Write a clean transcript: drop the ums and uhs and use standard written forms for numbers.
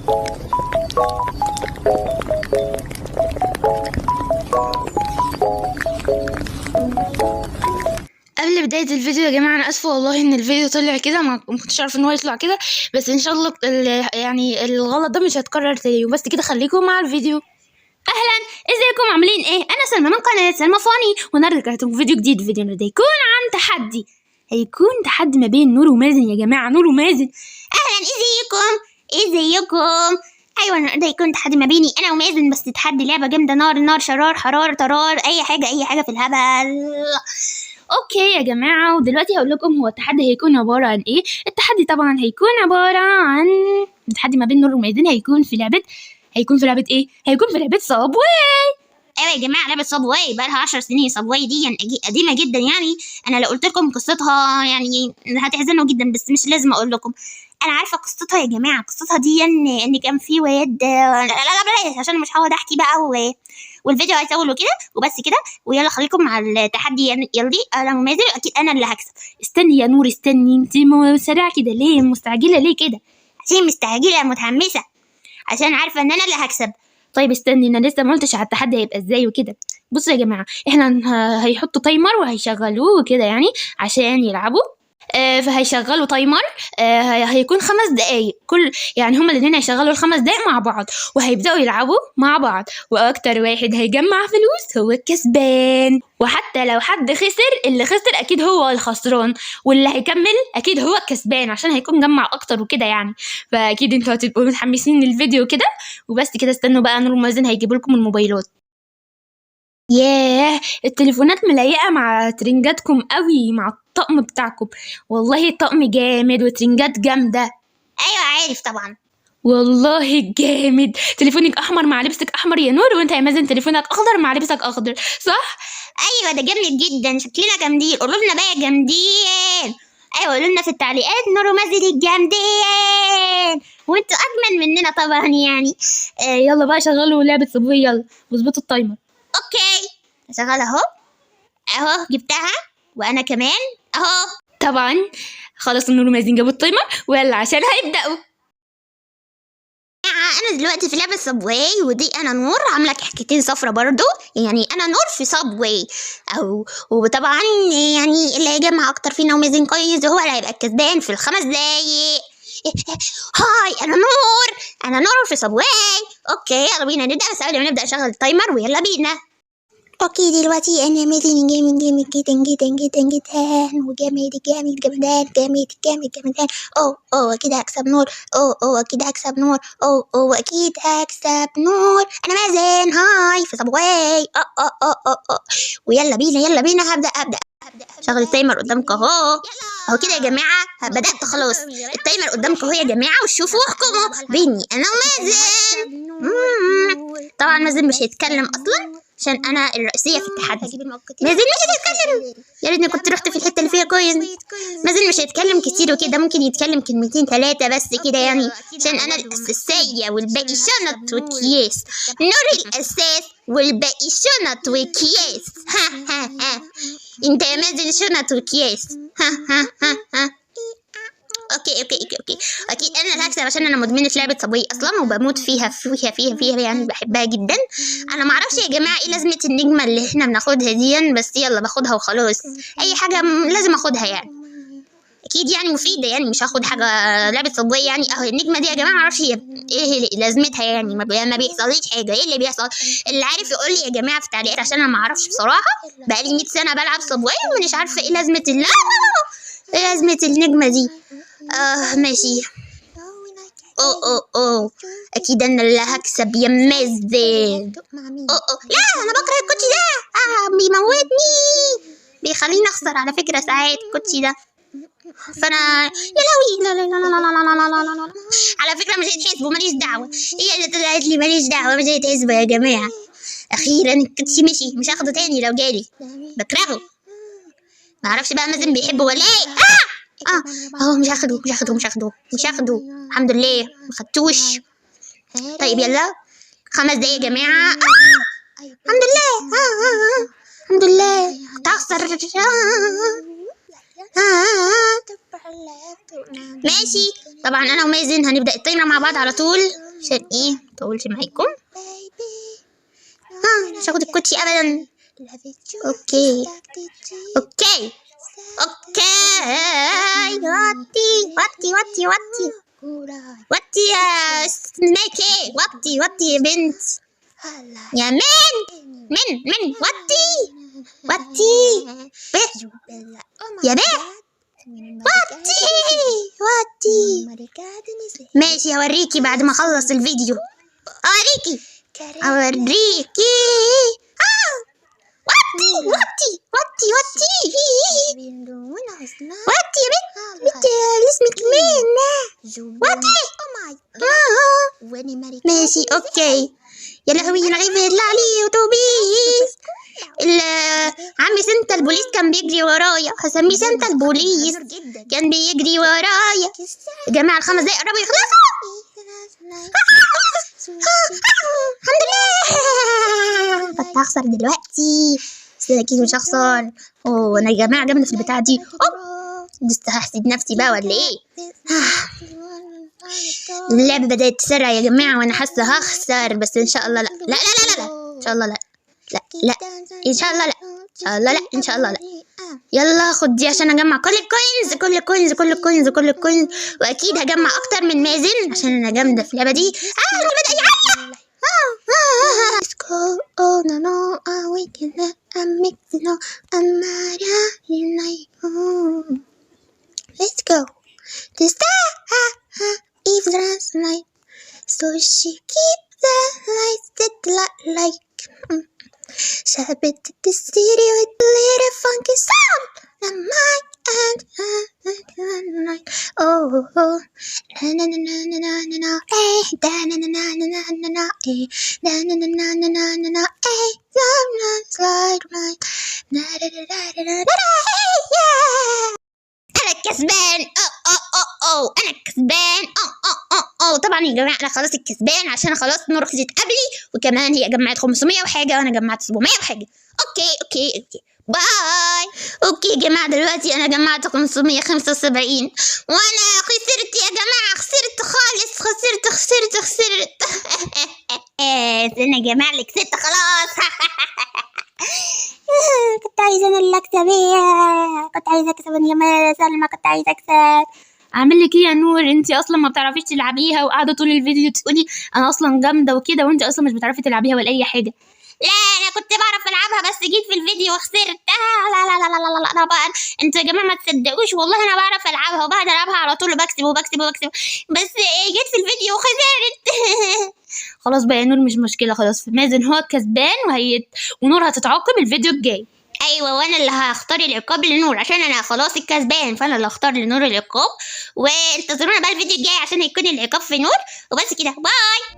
قبل بداية الفيديو يا جماعة، أنا آسفة والله إن الفيديو طلع كده، ما كنتش عارفة إن هو يطلع كده، بس إن شاء الله يعني الغلط ده مش هيتكرر تاني. وبس كده، خليكم مع الفيديو. أهلا، ازيكم عاملين إيه؟ أنا سلمى من قناة سلمى فاني، والنهارده رجعت لكم فيديو جديد. فيديو النهارده هيكون عن تحدي، هيكون تحدي ما بين نور ومازن. يا جماعة نور ومازن، اهلا، ازيكم ازيكم. ايوه، النهارده هيكون تحدي ما بيني انا ومازن، بس تحدي لعبه جامده، نار نار شرار حرار طرار، اي حاجة اي حاجة في الهبل. okay يا جماعة، ودلوقتي هقول لكم هو التحدي هيكون عبارة عن ايه. التحدي طبعا هيكون عبارة عن التحدي ما بين نور ومازن، هيكون في لعبة ايه؟ هيكون في لعبة Subway. ايوه يا جماعه، لعبه Subway بقى لها 10 سنين. Subway دي يعني قديمة جدا، يعني انا لو قلت لكم قصتها يعني هتحزنوا جدا، بس مش لازم اقول لكم، انا عارفه قصتها يا جماعه. قصتها دي ان كان في واد، لا لا لا بلاش، عشان مش هقعد احكي بقى والفيديو هيطول وكده. وبس كده، ويلا خليكم مع التحدي. يعني يلا، انا ومازن، اكيد انا اللي هكسب. استني يا نور استني، انت سريعة كده ليه؟ مستعجلة ليه كده؟ عشان مستعجلة متحمسه، عشان عارفه ان انا اللي هكسب. طيب استني، انا لسه ما قلتش على التحدي هيبقى ازاي وكده. بصوا يا جماعة، احنا هيحطوا timer وهيشغلوه وكده يعني عشان يلعبوا. فهيشغلوا timer، هيكون 5 دقايق كل، يعني هما الاتنين هيشغلوا ال5 دقايق مع بعض وهيبدأوا يلعبوا مع بعض، واكتر واحد هيجمع فلوس هو الكسبان. وحتى لو حد خسر، اللي خسر اكيد هو الخسران، واللي هيكمل اكيد هو الكسبان عشان هيكون جمع اكتر وكده يعني. فاكيد انتوا هتبقوا متحمسين للفيديو كده. وبس كده، استنوا بقى نور ومازن هيجيبوا لكم الموبايلات. ياه، التليفونات ملايقة مع ترنجاتكم قوي، مع الطقم بتاعكم. والله طقم جامد وترنجات جامدة. ايوه عارف طبعا. والله جامد. تليفونك احمر مع لبسك احمر يا نور، وانت يا مازن تليفونك اخضر مع لبسك اخضر، صح؟ ايوه ده جامد جدا، شكلنا جامدين. قولوا لنا بقى يا جامدين. ايوه قولوا لنا في التعليقات نور ومازن الجامدين، وانتوا اجمل مننا طبعا يعني. يلا بقى شغلوا لعبة Subway، يلا واظبطوا ال timer. okay شغال اهو، اهو جبتها، وانا كمان اهو. طبعا خلاص نور ومازن جابوا ال timer، ويلا عشان هيبدأوا. انا دلوقتي في لعبه Subway، ودي انا نور عامله كحكتين صفرة برضو، يعني انا نور في Subway او، وطبعا يعني اللي هيجمع اكتر فينا ومازن coins هو اللي هيبقى الكسبان في ال5 دقايق. hi، انا نور، انا نور في Subway. okay يلا بينا نبدا، بس قبل ما نبدا نشغل ال timer ويلا بينا. okay دلوقتي انا مازن جامد جامد جدا جدا جدا جدا، وجامد جامد جمدان جامد جامد جمدان. اوه اوه اكيد هكسب نور، اوه اوه اكيد هكسب نور، اوه اوه اكيد هكسب نور. انا مازن hi في Subway. اوه اوه اوه اوه اوه. ويلا بينا يلا بينا، هبدا هبدا شغل ال timer قدامكم اهو، اهو كده يا جماعة، بدات خلاص. ال timer قدامكم اهو يا جماعة، وشوفوا واحكموا بيني انا ومازن. طبعا مازن مش هيتكلم اصلا عشان انا الرئيسية في التحدي. مازن مش هيتكلم، يا ريتني كنت رحت في الحتة اللي فيها coin. مازن مش هيتكلم كتير وكده، ممكن يتكلم كلمتين 3 بس كده يعني، عشان انا الاساسية والباقي شنط واكياس. نور الاساس والباقي شنط واكياس. ها ها ها، انت يا مازن شنط واكياس. ها ها ها ها. okay okay okay okay، اكيد انا اللي هكسب عشان انا مدمنه لعبه Subway اصلا، وبموت فيها فيها فيها فيها يعني، بحبها جدا. انا ما اعرفش يا جماعة ايه لازمه النجمة اللي احنا بناخدها دي، بس يلا باخدها وخلاص، اي حاجة لازم اخدها يعني، اكيد يعني مفيدة يعني، مش هاخد حاجة لعبه Subway يعني. اهو النجمة دي يا جماعة ما اعرفش هي ايه لازمتها يعني، ما بيحصليش حاجة. ايه اللي بيحصل؟ اللي عارف يقول لي يا جماعة في التعليقات عشان انا ما اعرفش بصراحة، بقالي 100 سنة بلعب Subway ومش عارفه ايه لازمه ايه لازمه النجمة دي. ماشي. أوه أوه أوه أكيد أنا اللي هكسب يا مازن. أوه أوه لا، أنا بكره الكوتشي ده، بيموتني، بيخليني أخسر على فكرة ساعات الكوتشي ده. فأنا يا لهوي، لا لا لا لا لا لا لا لا لا لا. على فكرة مش هيتحسبوا، ماليش دعوة، هي اللي طلعت لي ماليش دعوة، مش هيتحسبوا يا جماعة. أخيرا الكوتشي مشي، مش هاخده تاني لو جالي، بكرهه. معرفش بقى مازن بيحبه ولا إيه. اهو مش هاخده مش هاخده مش هاخده مش هاخده، الحمد لله ما خدتوش. طيب يلا 5 دقايق يا جماعة. الحمد لله، الحمد لله كنت هخسر. ماشي. طبعا انا ومازن هنبدا ال timer مع بعض على طول. عشان ايه مطولش معاكم. ها، مش هاخد الكوتشي ابدا. okay okay okay، وطي وطي وطي وطي وطي يا سماكي، وطي وطي يا بنت، يا من وطي وطي به يا به، وطي وطي. ماشي، هوريكي بعد ما اخلص الفيديو، اوريكي اوريكي. وطي وطي وطي وطي وطي يا بنت، بنت اللي اسمك مين، وطي. ماشي okay. يا لهوي، انا خايفة يطلع لي اتوبيس. عمي سانتا البوليس كان بيجري ورايا، هسميه سانتا البوليس، كان بيجري ورايا. يا جماعة ال5 دقايق قربوا يخلصوا. الحمد لله، كنت هخسر دلوقتي بس اكيد مش هخسر. اوه، انا يا جماعة جامدة في البتاعه دي. اوه، لسه هحسد نفسي بقى ولا ايه؟ اللعبة بدأت تسرع يا جماعة وانا حاسة هخسر، بس ان شاء الله لا لا لا لا لا، ان شاء الله لا لا لا، ان شاء الله لا، ان شاء الله لا، ان شاء الله لا. يلا خد دي عشان اجمع كل ال coins، كل ال coins، كل ال coins، كل ال coins، واكيد هجمع اكتر من مازن عشان انا جامدة في اللعبة دي. بدأ يعلق. Oh no no, we can mix it up. Let's go. The star if last night, so she keep the lights that light like. Shabit the city with little funky sound. And my and night. Oh, oh, na na na na na na na, eh, da na na na na na na na, eh, na na na na na na na na, eh, na slide right, na da da da da da da, yeah. انا الكسبان، او او او او، انا الكسبان، او او او او. طبعا يا جماعة انا خلاص الكسبان عشان خلاص نور خسرت قبلي، وكمان هي جمعت 500 وحاجه وانا جمعت 700 وحاجه. okay okay okay، bye. okay يا جماعة، دلوقتي انا جمعت 575 وانا خسرت يا جماعة، خسرت خالص، خسرت خسرت خسرت. استنى يا جماعة، اللي كسبت خلاص. كنت عايزه انا اللي اكسب، كنت عايزه اكسب يا سلمى، كنت عايزه اكسب. اعمل لك ايه يا نور؟ انت اصلا ما بتعرفيش تلعبيها، وقاعدة طول الفيديو تقولي انا اصلا جامدة وكده، وانت اصلا مش بتعرفي تلعبيها ولا اي حاجة. لا، انا كنت بعرف العبها بس جيت في الفيديو وخسرت. لا لا لا لا لا لا، انا بقى انتوا يا جماعة ما تصدقوش، والله انا بعرف العبها وبقعد العبها على طول وبكسب وبكسب وبكسب، بس جيت في الفيديو وخسرت. خلاص بقى يا نور، مش مشكلة، خلاص مازن هو الكسبان ونور هتتعاقب الفيديو الجاي. ايوه، وانا اللي هختار العقاب لنور عشان انا خلاص الكسبان، فانا اللي هختار لنور العقاب. وانتظرونا بقى الفيديو الجاي عشان هيكون العقاب في نور. وبس كده، bye.